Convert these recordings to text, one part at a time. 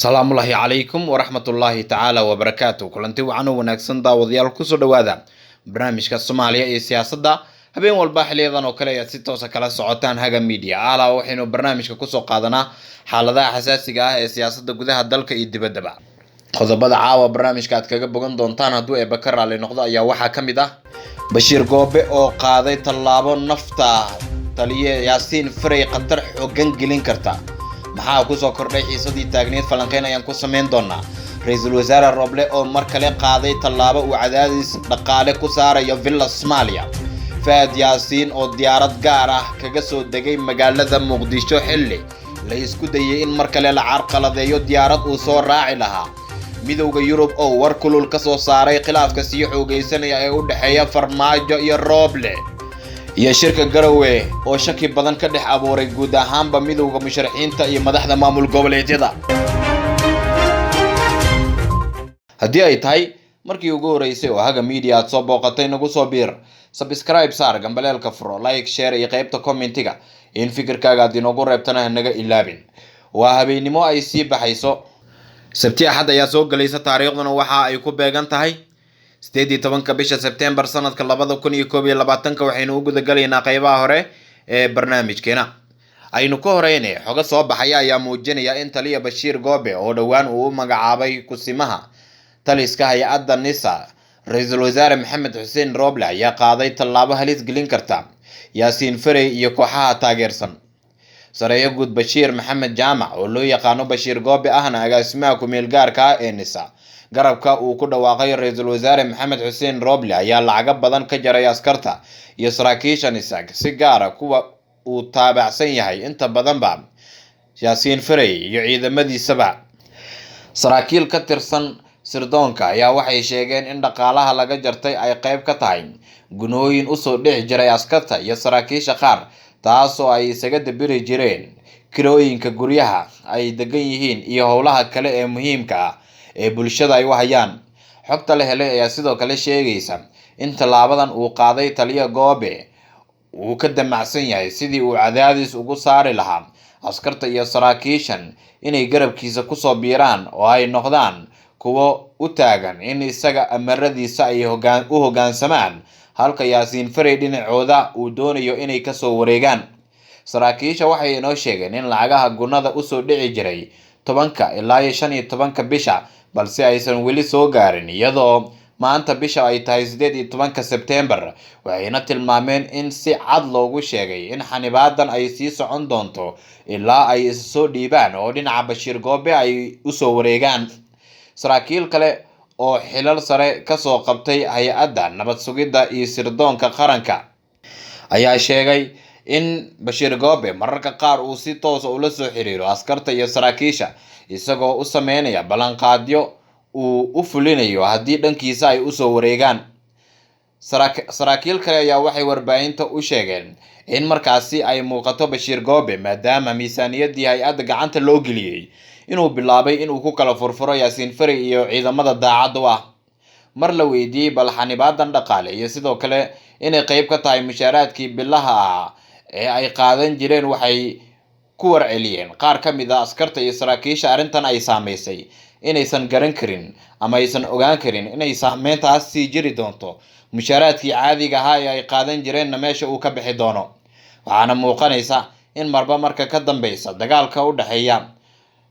Salaamullaahi calaykum waraxmatullaahi tacaala wabarakaatu. Kulanti wacan oo wanaagsan, daawadayaal, kusoo dhawaada barnaamijka Soomaaliya iyo siyaasadda. Habeen walba xiliyadan oo kale ayaad si toosa kala socotaan Haga Media. Alaa waxaynu barnaamijka kusoo qaadanaa xaaladaha xasaasiga ah ee siyaasadda gudaha dalka iyo dibaddaba. Qodobada caawa barnaamijka aad kaga bogan doontaan, hadduu eeba ka raalli noqdo, ayaa waxaa ka mid ah Bashiir Goobe oo qaaday tallaabo nafta taliye Yaasiin Farey khatar xoogan gelin karta. Maxaa kusoo kordhay xiisadii taagneed? Falanqeyn ayaan ku samayn doonaa. Ra-iisul wasaare Roble oo mar kale qaaday tallaabo uu cadaadis dhaqaale ku saarayo Villa Soomaaliya. Fahad Yaasiin oo diyaarad gaar ah kaga soo degay magaalada Muqdisho xilli la isku dayay in mar kale la carqaladeeyo diyaarad uu soo raaci lahaa. Midowda Yurub oo war kulul ka soo saaray khilaafka sii xoogaysanaya ee u dhexeeya Farmaajo iyo Rooble, iyo shirka Garowe oo shaki badan ka dhex abuuray guud ahaanba midowda musharaxiinta iyo madaxda maamul goboleedyada. Haddii ay tahay markii ugu horeysay oo Haga Media aad soo booqatay, nagu soo biir, subscribe saar, gambaleelka furo, like, share iyo qeybta commentiga in fikirkaaga aad inoogu reebtana hanaga ilaabin. Waa habeennimo ay sii baxayso Sabti, Axad ayaa soo gelaysa, taariikhduna waxa ay ku beegan tahay 18-ka bisha Sebtembar sanadka 2021-ka. Waxaynu u gudagalaynaa qeybaha hore ee barnaamijkeena. Aynu ka horeyne, xogo soo baxaya ayaa muujinaya in taliya Bashiir Goobe oo dhowaan uu u magacaabay kusimaha taliska hay-adda NISA ra-iisul wasaare Maxamed Xuseen Roble ayaa qaaday tallaabo halis gelin karta Yaasiin Farey iyo kooxaha taageersan. Sareeyo guud Bashiir Maxamed Jaamac oo loo yaqaano Bashiir Goobe, ahna agaasimaha ku-meel gaarka ah ee NISA, garabka uu ku dhawaaqay ra-iisul wasaare Maxamed Xuseen Roble, ayaa lacago badan ka jaray askarta iyo saraakiisha NISA, si gaara kuwa uu taabacsan yahay inta badanba Yaasiin Farey iyo ciidamadiisaba. Saraakiil ka tirsan sirdoonka ayaa waxay sheegeen in dhaqaalaha laga jartay ay qayb ka tahay gunooyin usoo dhici jiray askarta iyo saraakiisha qaar, taasoo ay isaga dabiri jireen kirooyinka guryaha ay degan yihiin iyo howlaha kale ee muhiimka ah ee bulshada ay u hayaan. Xogta la helay ayaa sidoo kale sheegaysa in tallaabadan uu qaaday taliya Goobe uu ka damacsan yahay sidii uu cadaadis ugu saari lahaa askarta iyo saraakiishan inay garabkiisa kusoo biiraan oo ay noqdaan kuwo u taagan in isaga amaradiisa ay u hoggaansamaan, halka Yaasiin Farey dhinacooda uu doonayo inay kasoo wareegaan. Saraakiisha waxay inoo sheegeen in lacagaha gunada usoo dhici jiray 10-ka ilaa iyo 15-ka bisha, balse aysan weli soo gaarin, iyadoo maanta bisha ay tahay 18-ka Sebtembar. Waxayna tilmaameen in si cad loogu sheegay in xanibaadan ay sii socon doonto ilaa ay is soo dhiibaan oo dhinaca Bashiir Goobe ay usoo wareegaan. Saraakiil kale oo xilal sare kasoo qabtay hay-adda nabad sugidda iyo sirdoonka qaranka ayaa sheegay in Bashiir Goobe mararka qaar uu si toosa ula soo xiriiro askarta iyo saraakiisha, isagoo u sameynaya ballanqaadyo uu u fulinayo haddii dhankiisa ay usoo wareegaan. Saraakiil kale ayaa waxay warbaahinta u sheegeen in markaasi ay muuqato Bashiir Goobe, maadaama miisaaniyaddii hay-adda gacanta loo geliyey, inuu bilaabay inuu ku kala furfuro Yaasiin Farey iyo ciidamada daacadda u ah. Mar la weydiiyey bal xanibaadan dhaqaale iyo sidoo kale inay qeyb ka tahay mushaaraadkii bilaha ahaa ee ay qaadan jireen, waxay ku warceliyeen qaar ka mid a askarta iyo saraakiisha arrintan ay saameysay inaysan garan karin ama aysan ogaan karin inay saameyntaas sii jiri doonto, mushaaraadkii caadiga ahaa ee ay qaadan jireenna meesha uu ka bixi doono. Waxaana muuqanaysa in marba marka ka dambeysa dagaalka u dhexeeya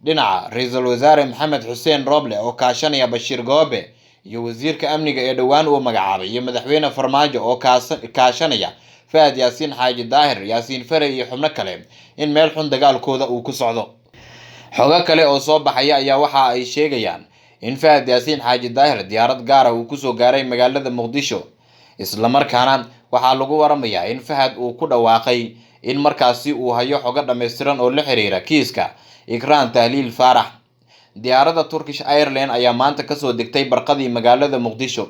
dhinaca ra-iisul wasaare Maxamed Xuseen Roble oo kaashanaya Bashiir Goobe iyo wasiirka amniga ee dhowaan uu magacaabay, iyo madaxweyne Farmaajo oo kaashanaya Fahad Yaasiin Xaaji Daahir, Yaasiin Farey iyo xubno kale, in meel xun dagaalkooda uu ku socdo. Xogo kale oo soo baxaya ayaa waxa ay sheegayaan in Fahad Yaasiin Xaaji Daahir diyaarad gaara uu kusoo gaaray magaalada Muqdisho, islamarkaana waxaa lagu waramayaa in Fahad uu ku dhawaaqay in markaasi uu hayo xogo dhammaystiran oo la xiriira kiiska Ikraan Tahliil Faarax. Diyaaradda Turkish Airline ayaa maanta kasoo degtay barqadii magaalada Muqdisho,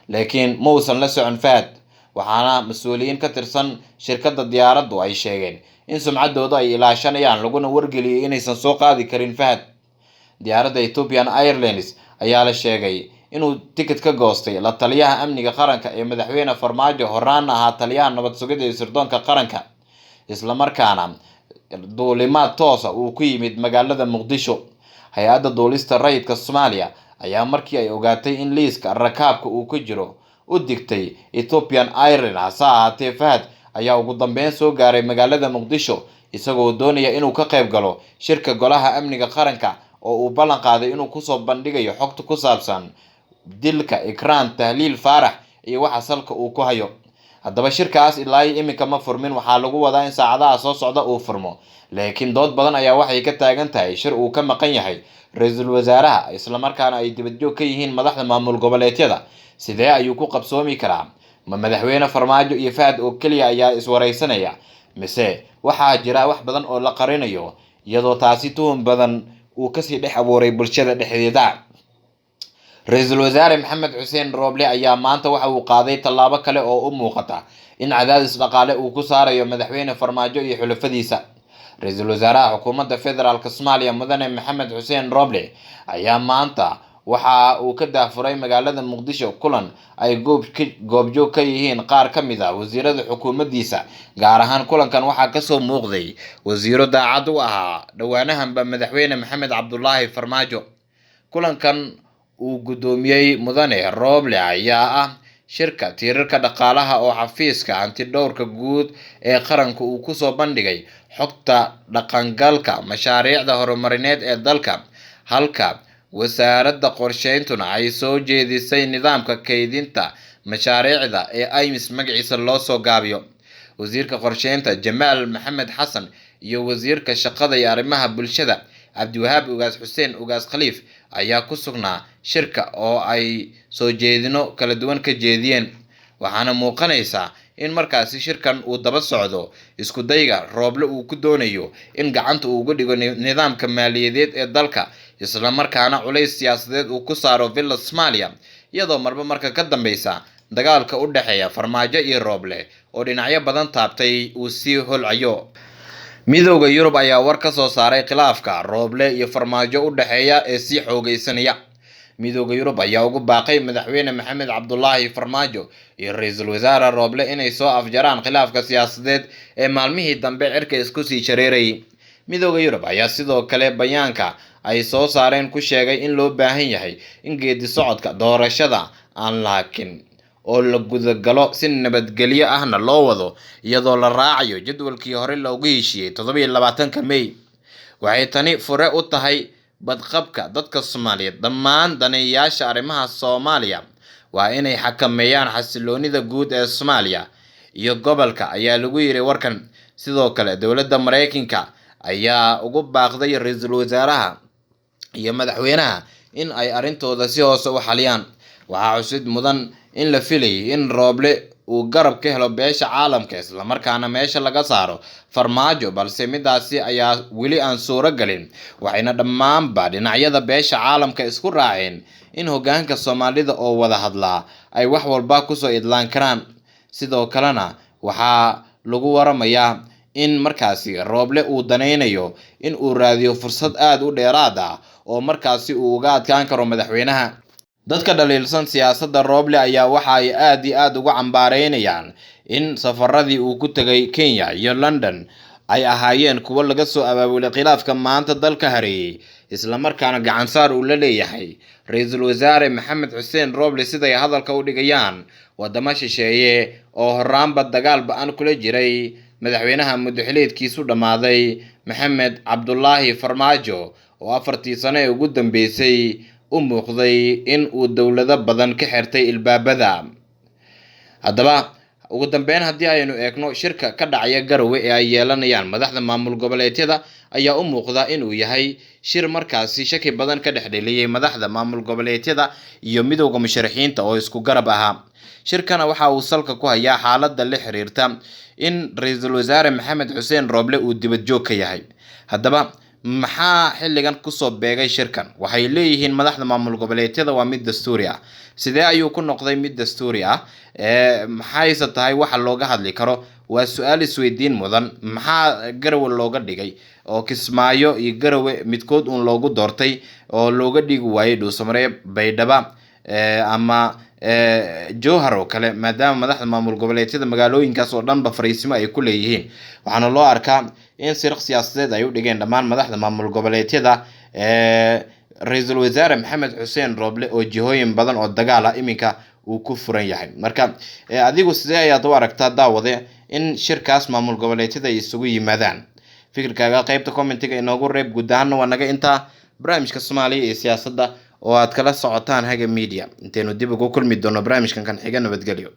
laakiin ma uusan la socon Fahad, waxaana mas-uuliyiin ka tirsan shirkadda diyaaraddu ay sheegeen in sumcaddooda ay ilaashanayaan, laguna wargeliyay inaysan soo qaadi karin Fahad. Diyaaradda Ethiopian Airlines ayaa la sheegay inuu tikid ka goostay la taliyaha amniga qaranka ee madaxweyne Farmaajo, horaanna ahaa taliyaha nabad sugidda iyo sirdoonka qaranka, islamarkaana duulimaad toosa uu ku yimid magaalada Muqdisho. Hay-adda duulista rayidka Soomaaliya ayaa markii ay ogaatay in liiska rakaabka uu ku jiro u digtay Ethiopian Airlines. Hase ahaatee, Fahad ayaa ugu dambeyn soo gaaray magaalada Muqdisho isagoo doonaya inuu ka qayb galo shirka Golaha Amniga Qaranka oo uu ballan qaaday inuu kusoo bandhigayo xogta ku saabsan dilka Ikraan Tahliil Faarax iyo waxa salka uu ku hayo. Haddaba shirkaas ilaa iyo iminka ma furmin, waxaa lagu wadaa in saacadaha soo socda uu furmo, laakiin dood badan ayaa waxay ka taagan tahay shir uu ka maqan yahay ra-iisul wasaaraha, islamarkaana ay dibadjoog ka yihiin madaxda maamul goboleedyada. Sidee ayuu ku qabsoomi karaa? Ma madaxweyne Farmaajo iyo Fahad oo keliya ayaa iswareysanaya, mise waxaa jira wax badan oo la qarinayo, iyadoo taasi tuhun badan uu kasii dhex abuuray bulshada dhexdeeda? Ra-iisul wasaare Maxamed Xuseen Rooble ayaa maanta waxa uu qaaday tallaabo kale oo u muuqata in cadaadis dhaqaale uu ku saarayo madaxweyne Farmaajo iyo xulafadiisa. Ra-iisul wasaaraha xukuumadda federaalk Soomaaliya mudane Maxamed Xuseen Rooble ayaa maanta waxa uu ka daafuray magaalada Muqdisho kulan ay goobjoog ka yihiin qaar ka mid ah wasiirada xukuumaddiisa. Gaar ahaan kulankan waxaa kasoo muuqday wasiiro daacad u ahaa dhowaanahanba madaxweyne Maxamed Cabdulaahi Farmaajo. Kulankan uu guddoomiyey mudane Rooble ayaa ah shirka tiirarka dhaqaalaha oo xafiiska hantidhowrka guud ee qaranka uu kusoo bandhigay xogta dhaqangalka mashaariicda horumarineed ee dalka, halka wasaaradda qorsheyntuna ay soo jeedisay nidaamka kaydinta mashaariicda ee IMIS magaciisa loo soo gaabiyo. Wasiirka qorsheynta Jamaal Maxamed Xasan iyo wasiirka shaqada iyo arrimaha bulshada Cabdiwahaab Ugaas Xuseen Ugaas Khaliif ayaa ku sugnaa shirka oo ay soo jeedino kala duwan ka jeediyeen, waxaana muuqanaysaa in markaasi shirkan uu daba socdo isku dayga Rooble uu ku doonayo in gacanta uu uga dhigo nidaamka maaliyadeed ee dalka, islamarkaana culays siyaasadeed uu ku saaro Villa Soomaaliya, iyadoo marba marka ka dambeysa dagaalka u dhexeeya Farmaajo iyo Rooble oo dhinacyo badan taabtay uu sii holcayo. Midowda Yurub ayaa war ka soo saaray khilaafka Rooble iyo Farmaajo u dhexeeya ee sii xoogeysanaya. Midowda Yurub ayaa ugu baaqay madaxweyne Maxamed Cabdulaahi Farmaajo iyo ra-iisul wasaare Rooble inay soo afjaraan khilaafka siyaasadeed ee maalmihii dambe cirka isku sii shareerayay. Midowda Yurub ayaa sidoo kale bayaanka ay soo saareen ku sheegay in loo baahan yahay in geedi socodka doorashada aan laakin oo la gudagalo si nabadgelyo ahna loo wado, iyadoo la raacayo jadwalkii hore loogu heshiiyey 27-ka May. Waxay tani fure u tahay badqabka dadka Soomaaliyeed. Dhammaan daneeyayaasha arrimaha Soomaaliya waa inay xakameeyaan xasiloonida guud ee Soomaaliya iyo gobolka, ayaa lagu yiri warkan. Sidoo kale dowladda Mareykanka ayaa ugu baaqday ra-iisul wasaaraha iyo madaxweynaha in ay arrintooda si hoose u xaliyaan. Waxaa xusid mudan in la filayay in Rooble uu garab ka helo beesha caalamka, islamarkaana meesha laga saaro Farmaajo, balse midaasi ayaa weli aan suuro galin, waxayna dhammaanba dhinacyada beesha caalamka isku raaceen in hoggaanka Soomaalida oo wada hadlaa ay wax walba kusoo idlaan karaan. Sidoo kalena waxaa lagu waramayaa in markaasi Rooble uu daneynayo in uu raadiyo fursad aada u dheeraad ah oo markaasi uu uga adkaan karo madaxweynaha. Dadka dhaliilsan siyaasadda Rooble ayaa waxa ay aad iyo aada ugu cambaareynayaan in safaradii uu ku tegay Kenya iyo London ay ahaayeen kuwo laga soo abaabulay khilaafka maanta dalka hareeyey, islamarkaana gacansaar uu la leeyahay ra-iisul wasaare Maxamed Xuseen Rooble, siday hadalka u dhigayaan wadamo shisheeye oo horaanba dagaal ba-an kula jiray madaxweynaha muddo-xileedkiisu dhammaaday Maxamed Cabdulaahi Farmaajo, oo 4tii sano ee ugu dambeysay u muuqday in uu dowlado badan ka xirtay ilbaabada. Haddaba ugu dambeyn, haddii aynu eegno shirka ka dhacaya Garowe ee ay yeelanayaan madaxda maamul goboleedyada, ayaa u muuqda inuu yahay shir markaasi shaki badan ka dhex dheliyey madaxda maamul goboleedyada iyo midowda musharaxiinta oo isku garab ahaa. Shirkana waxa uu salka ku hayaa xaaladda la xiriirta in ra-iisul wasaare Maxamed Xuseen Rooble uu dibad joog ka yahay. Haddaba maxaa xilligan kusoo beegay shirkan? Waxay leeyihiin madaxda maamul goboleedyada waa mid dastuuri ah. Sidee ayuu ku noqday mid dastuuri ah? Maxayse tahay waxa looga hadli karo? Waa su-aal isweydiin mudan. Maxaa Garowe looga dhigay oo Kismaayo iyo Garowe midkood uun loogu doortay oo looga dhigi waayey Dhuusamaree, Baydhaba ama Jowhar oo kale, maadaama madaxda maamul goboleedyada magaalooyinkaas oo dhanba fariisimo ay ku leeyihiin? Waxaana loo arkaa in siriq siyaasadeed ay u dhigeen dhammaan madaxda maamul goboleedyada Ra-iisul Wasaare Maxamed Xuseen Rooble oo jihooyin badan oo dagaal ah iminka uu ku furan yahay. Marka adigu sidee ayaad u aragtaa, daawade, in shirkaas maamul goboleedyada ay isugu yimaadaan? Fikirkaaga qeybta commentiga inoogu reeb. Guud ahaana waa naga intaa barnaamijka Soomaaliya iyo siyaasadda oo aad kala socotaan Haga Media. Intaynu dib ugu kulmi doono barnaamijkan kan xiga, nabadgelyo.